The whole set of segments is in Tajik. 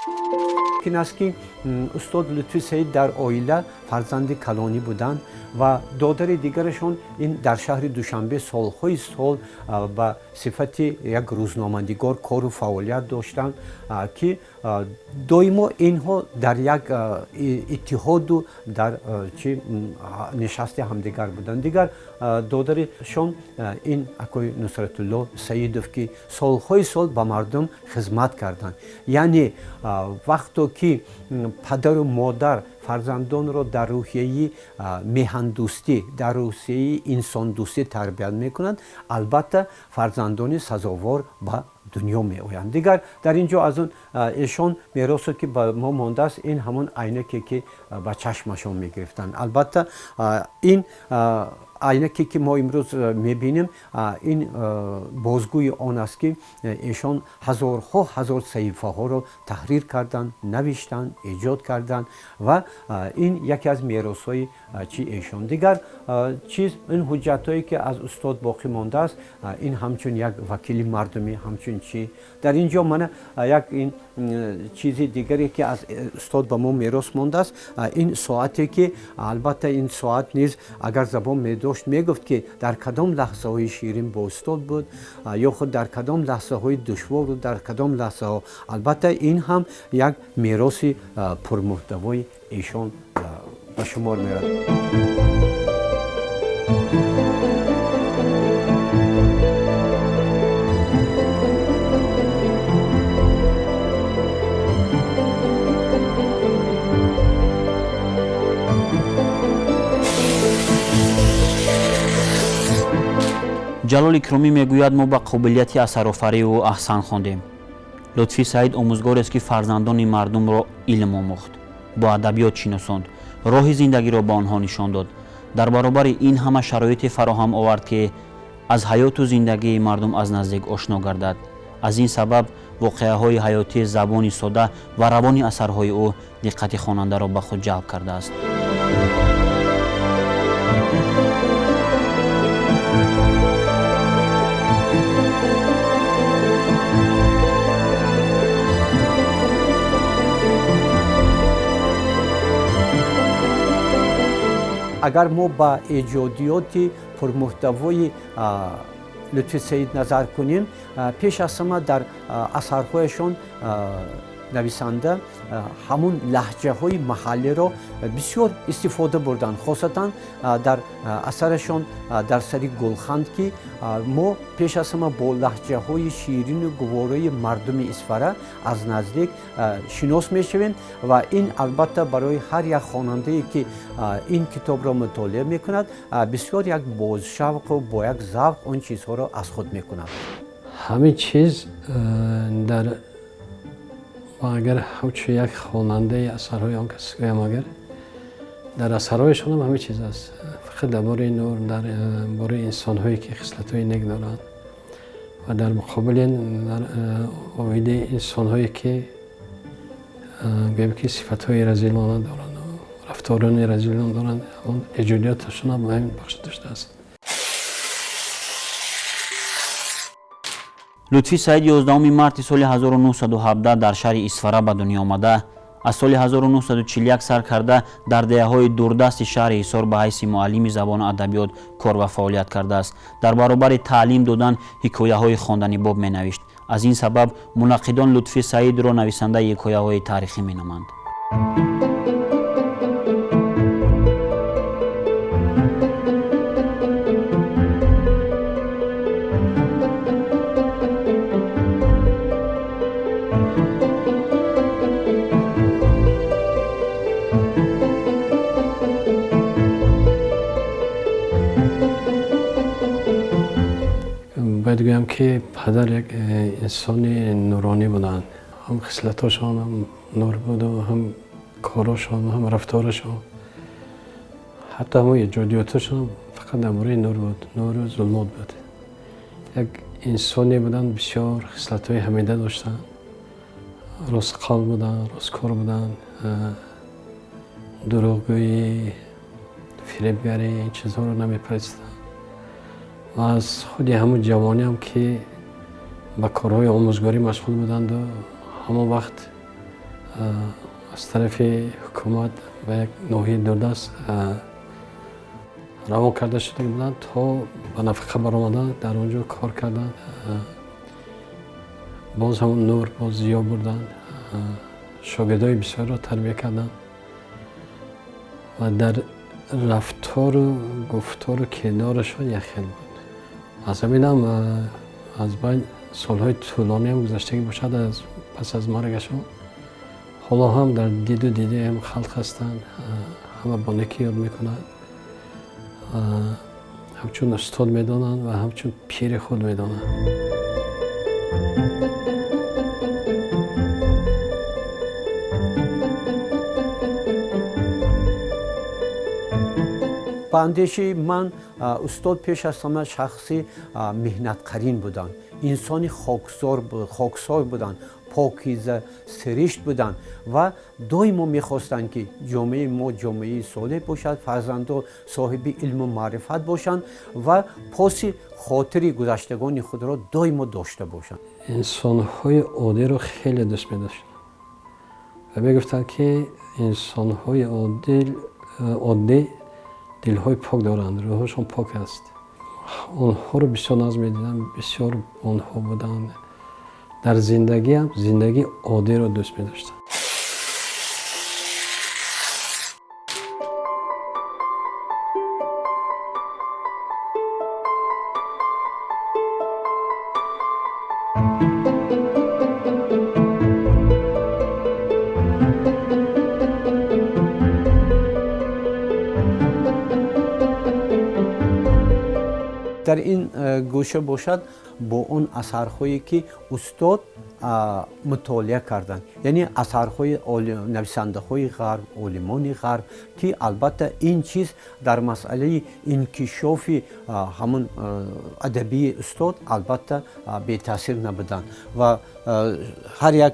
Мумкин аст, ки устод Лутфи Саид дар оила фарзанди калонӣ буданд ва додари дигарашон ин дар шаҳри Душанбе солҳои сол ба сифати як рӯзноманигор кору фаъолият доштанд, ки доимо инҳо дар як иттиҳоду дар чи нишасти ҳамдигар буданд. Дигар додаришон ин акои Нусратулло Саидов, ки солҳои сол ба мардум хизмат карданд. Яъне вақто ки падару модар фарзандонро дар рӯҳияи меҳандӯстӣ, дар рӯҳияи инсондӯстӣ тарбият мекунанд, албатта фарзандони сазовор ба дунё меоянд. Дигар дар ин ҷо аз он эшон меросе, ки ба мо мондааст, ин ҳамон айнаке, ки ба чашмашон мегирифтанд. Албатта ин айнаке, ки мо имрӯз мебинем, ин бозгӯи он аст, ки эшон ҳазорҳо ҳазор саҳифаҳоро таҳрир карданд, навиштанд, эҷод карданд ва ин яке аз меросҳои чи эшон. Дигар чиз, ин ҳуҷҷатҳое, ки аз устод боқӣ мондааст, ин ҳамчун як вакили мардумӣ, ҳамчун чи дар ин ҷо мана як ин чизи дигаре, ки аз устод ба мо мерос мондааст, ин соате, ки албатта ин соат низ агар забон медошт, мегуфт, ки дар кадом лаҳзаҳои ширин бо устод буд ё худ дар кадом лаҳзаҳои душвору дар кадом лаҳзаҳо. Албатта ин ҳам як мероси пурмуҳтавои эшон ба шумор меравад. Ҷалол Икромӣ мегӯяд: мо ба қобилияти асарофарии ӯ аҳсан хондем. Лутфи Саид омӯзгорест, ки фарзандони мардумро илм омӯхт, бо адабиёт шиносонд, роҳи зиндагиро ба онҳо нишон дод. Дар баробари ин ҳама шароите фароҳам овард, ки аз ҳаёту зиндагии мардум аз наздик ошно гардад. Аз ин сабаб воқеаҳои ҳаётӣ, забони сода ва равони асарҳои ӯ диққати хонандаро ба худ ҷалб кардааст. Агар мо ба эҷодиёти пурмуҳтавои Лутфи Саид назар кунем, пеш аз ҳама дар асарҳояшон нависанда ҳамун лаҳҷаҳои маҳаллиро бисёр истифода бурданд, хосатан дар асарашон «Дар сари гулханд», ки мо пеш аз ҳама бо лаҳҷаҳои ширину гуворои мардуми Исфара аз наздик шинос мешавем ва ин албатта барои ҳар як хонандае, ки ин китобро мутолиа мекунад, бисёр як бозшавқу бо як завқ он чизҳоро аз худ мекунад. Ҳамин чиз дар агар ҳамчун як хонандаи асарҳои он кас гӯям, агар дар асарҳояшонам ҳамин чиз аст, фақат дар бораи нур, дар бораи инсонҳое, ки хислатҳои нек доранд ва дар муқобили дар оидаи инсонҳое, ки гӯем, ки сифатҳои разилона доранд, рафторони разилона доранд, он эҷодиёташонам ба ҳамин бахш доштааст. Лутфи Саид 11 марти соли 1917 дар шаҳри Исфара ба дунё омада, аз соли 1941 сар карда дар деҳаҳои дурдасти шаҳри Ҳисор ба ҳайси муаллими забону адабиёт кор ва фаъолият кардааст. Дар баробари таълим додан ҳикояҳои хонданибоб менавишт. Аз ин сабаб мунаққидон Лутфи Саидро нависандаи ҳикояҳои таърихӣ меноманд. Бояд гӯям, ки падар як инсони нуронӣ буданд. Ҳам хислатошон ҳам нур буду, ҳам корошон, ҳам рафторашон, ҳатто ҳамон эҷодиёташон фақат дар бораи нур буд, нуру зулмот буд. Як инсоне буданд, бисёр хислатҳои ҳамида доштанд, ростқавл буданд, росткор буданд. Дурӯғгӯӣ, фиребгарӣ, ин чизҳоро намепарастанд. Ва аз худи ҳамун ҷавониам, ки ба корҳои омӯзгорӣ машғул буданду, ҳамон вақт Аз тарафи ҳукумат ба як ноҳияи дурдаст равон карда шуда буданд, то ба нафақа баромаданд, дар он ҷо кор карданд. Боз ҳамон нур боз зиё бурданд, шогирдои бисёрро тарбия карданд ва дар рафтору гуфтору кирдорашон якхел буд. Аз ҳаминам аз байн солҳои тӯлониам гузаштагӣ бошад, аз пас аз маргашон ҳоло ҳам дар диду дидаам халқ ҳастанд, ҳама бо некӣ ёд мекунанд, ҳамчун устод медонанд ва ҳамчун пири худ медонанд. Ба андешаи ман устод пеш аз ҳама шахси меҳнатқарин буданд, инсони хоксор буданд, покиза сиришт буданд ва доимо мехостанд, ки ҷомеаи мо ҷомеаи солеҳ бошад, фарзандо соҳиби илму маърифат бошанд ва поси хотири гузаштагони худро доимо дошта бошанд. Инсонҳои оддиро хеле дӯст медоштанд ва мегуфтанд, ки инсонҳои оддӣ дилҳои пок доранд, рӯҳашон пок аст. Онҳоро бисёр наз медидам, бисёр онҳо буданд. Дар зиндагиам зиндагии оддиро дӯст медоштам. Дар ин гӯша бошад бо он асарҳое, ки устод мутолиа карданд, яъне асарҳои нависандаҳои ғарб, олимони ғарб, ки албатта ин чиз дар масъалаи инкишофи ҳамун адабии устод албатта бетаъсир набуданд ва ҳар як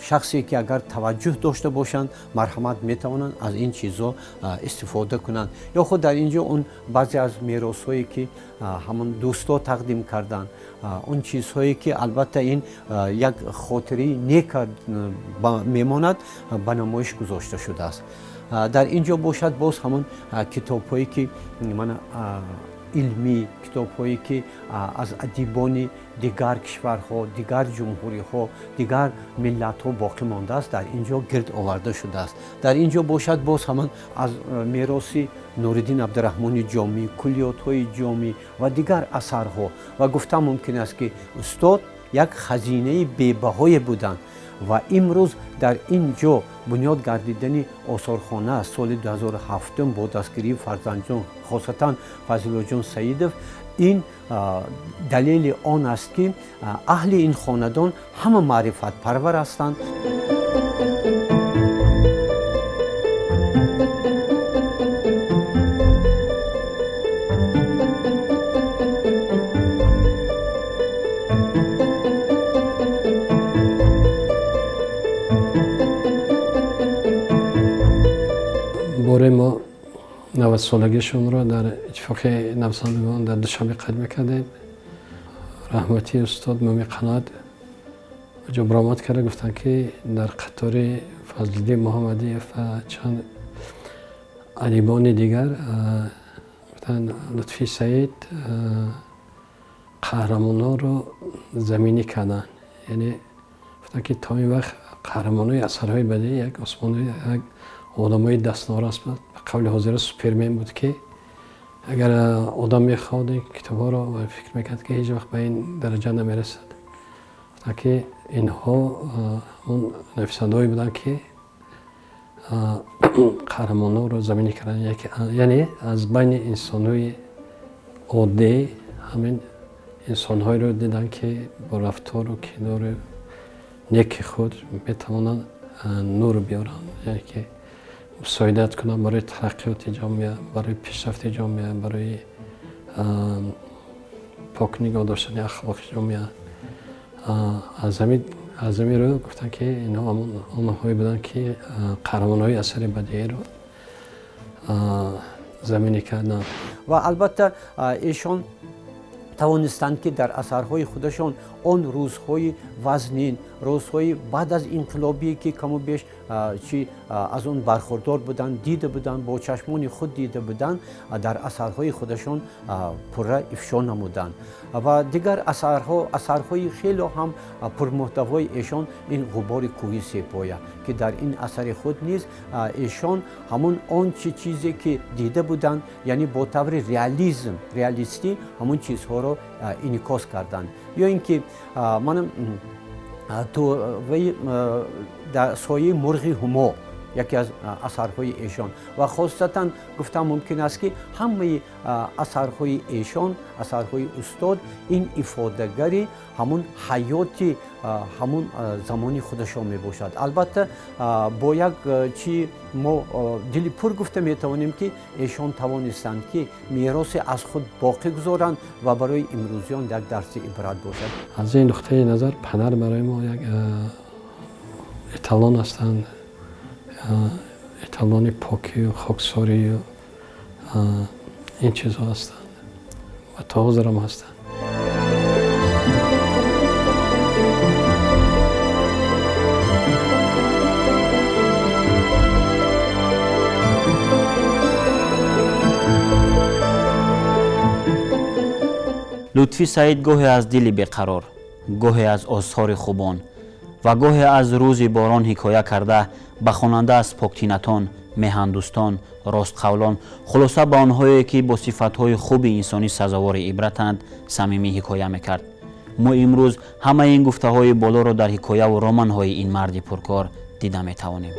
шахсе, ки агар таваҷҷӯҳ дошта бошанд, марҳамат, метавонанд аз ин чизҳо истифода кунанд. Ё худ дар ин ҷо он баъзе аз меросҳое, ки ҳамон дӯстҳо тақдим карданд, он чизҳое, ки албатта ин як хотираи нека мемонад, ба намоиш гузошта шудааст. Дар ин ҷо бошад боз ҳамон китобҳое, ки мана илмӣ, китобҳое, ки аз адибони дигар кишварҳо, дигар ҷумҳуриҳо, дигар миллатҳо боқӣ мондааст, дар ин ҷо гирд оварда шудааст. Дар ин ҷо бошад боз ҳамон аз мероси Нуриддин Абдураҳмони Ҷомӣ, куллиётҳои Ҷомӣ ва дигар асарҳо. Ва гуфта мумкин аст, ки устод як хазинаи бебаҳое буданд ва имрӯз дар ин ҷо бунёд гардидани осорхона соли 2007 бо дастгирии фарзандҷон, хосатан Фазилоҷон Саидов, ин далели он аст, ки аҳли ин хонадон ҳама маърифатпарвар ҳастанд. Боре мо 90-солагишонро дар Иттифоқи нависандагон дар Душанбе қайд мекардем. Раҳматии устод Муми Қаноат ҷо баромад карда гуфтанд, ки дар қатори Фазлиддин Муҳаммадиев ва чанд адибони дигар гуфтанд, Лутфи Саид қаҳрамононро заминӣ карданд. Яъне гуфтанд, ки то ин вақт қаҳрамонои асарҳои бадеӣ як осмони, як одамои дастнорас буд, ба қавли ҳозира супермен буд, ки агар одам мехонд ин китобҳоро фикр мекард, ки ҳеҷ вақт ба ин дараҷа намерасад. Гуфтанд, ки инҳо он нависандаҳое буданд, ки қаҳрамононро заминӣ карданд, яъне аз байни инсонҳои оддӣ ҳамин инсонҳоеро диданд, ки бо рафтору кирдори неки худ метавонанд нур биёранд, яъне ки мусоидат кунанд барои тараққиёти ҷомеа, барои пешрафти ҷомеа, барои пок нигоҳ доштани ахлоқи ҷомеа. Аз ҳамин рӯ гуфтанд, ки инҳо онҳое буданд, ки қаҳрамонҳои асари бадеиро заминӣ карданд. Ва албатта эшон Тавонистанд, ки дар асарҳои худашон он рӯзҳои вазнин, рӯзҳои баъд аз инқилобие, ки каму беш чи аз он бархурдор буданд, дида буданд, бо чашмони худ дида буданд, дар асарҳои худашон пурра ифшо намуданд. Ва дигар асарҳо, асарҳои хело ҳам пурмуҳтавои эшон ин «Ғубори кӯҳи сепоя», ки дар ин асари худ низ эшон ҳамон он чи чизе ки дида буданд, яъне бо таври реализм, реалистӣ ҳамон чизҳоро инъикос карданд. Ё ин ки манам дар «Сояи мурғи ҳумо», яке аз асарҳои эшон. Ва хосатан гуфтан мумкин аст, ки ҳамаи асарҳои эшон, асарҳои устод ин ифодагари ҳамун ҳаёти ҳамун замони худашон мебошад. Албатта, бо як чи мо дили пур гуфта метавонем, ки эшон тавонистанд, ки меросе аз худ боқӣ гузоранд ва барои имрӯзиён як дарси ибрат бошад. Аз ин нуқтаи назар падар барои мо як эталон ҳастанд, эталони покию хоксорию ин чизҳо ҳастанд ва то ҳозирам ҳастанд. Лутфӣ Саид гоҳе аз дили беқарор, гоҳе аз осори хубон ва гоҳе аз рӯзи борон ҳикоя карда, ба хонанда аз поктинатон, меҳандӯстон, ростқавлон, хулоса ба онҳое, ки бо сифатҳои хуби инсонӣ сазовори ибратанд, самимӣ ҳикоя мекард. Мо имрӯз ҳамаи ин гуфтаҳои болоро дар ҳикояву романҳои ин марди пуркор дида метавонем.